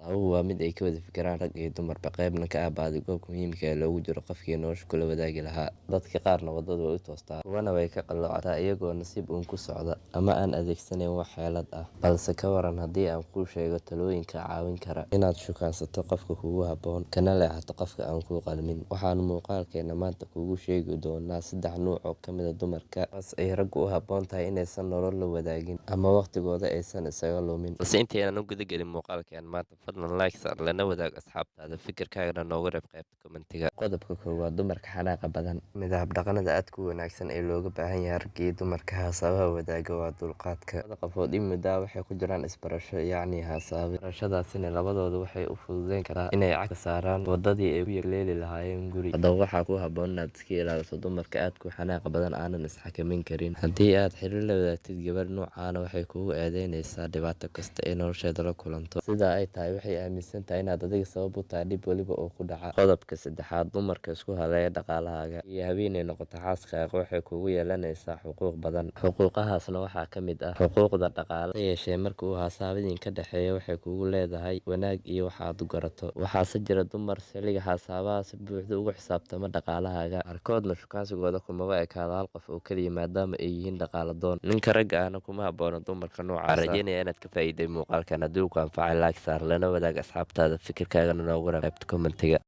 Haasaabuhu waa mid ay ka wada fikiraan rag iyo dumarba, qaybna ka ah baadi-goobka muhiimka ah ee loogu jiro qofkii nolosha kula wadaagi lahaa. Dadka qaarna waddadu way u toostaa, kuwana way ka qalloocdaa iyagoo nasiib uun ku socda, ama aan adeegsanayn wax xeelad ah. Balse ka waran haddii aan kuu sheego talooyin kaa caawin kara inaad shukaansato qofka kugu habboon, kana leexato qofka aan kuu qalmin? Waxaannu muuqaalkeena maanta kuugu sheegi doonaa saddex nooc oo ka mid ah dumarka, kuwaas ay raggu u habboon tahay inaysan nolol la wadaagin ama waqtigooda aysan isaga lumin. Balse intaynan u guda gelin muuqaalkeena maanta, fadlan like saar, lana wadaag asxaabtaada, fikirkaagana noogu reeb qaybta commentiga. Qodobka koowaad: Dumarka xanaaqa badan. Mid ah habdhaqannada aadka u wanaagsan ee looga baahan yahay ragga iyo dumarka haasaawaha wadaaga waa dulqaadka. Labada qofood in muddo ah waxay ku jiraan isbarasho, yacni haasaawe. Barashadaasina labadooda waxay u fududayn kartaa inay cagta saaraan waddadii ay ku yagleeli lahaayeen guri. Haddaba waxaa kuu habboon inaad iska ilaaliso dumarka aadka u xanaaqa badan aanan is xakameyn karin. Haddii aad xiriir la wadaagtid gabadh noocan ah, waxay kugu eedaynaysaa dhibaato kasta ee nolosheeda la kulanto. Sidaa ay tahay, waxay aaminsan tahay inaad adiga sabab u tahay dhib waliba oo ku dhaca. Qodobka saddexaad: Dumarka isku halleeya dhaqaalahaaga. Markii haweeney noqoto xaaskaaga, waxay kugu yeelanaysaa xuquuq badan. Xuquuqahaasna waxaa ka mid ah xuquuqda dhaqaale. Hase yeeshee, marka uu haasaawe idinka dhexeeyo, waxay kugu leedahay wanaag iyo wax aad u garato. Waxaase jira dumar xilliga haasaawaha si buuxda ugu xisaabtama dhaqaalahaaga. Qaarkoodna shukaansigooda kumaba ekaado hal qof oo kaliya maadaama ay yihiin dhaqaale doon. Ninka ragga ahna kuma habboona dumarka noocaas ah. Waxaan rajeynayaa inaad ka faa'iiday muuqaalkan. Haddii uu ku anfacay, like saar, lana wadaag asxaabtaada, fikirkaagana noogu reeb qaybta commentiga.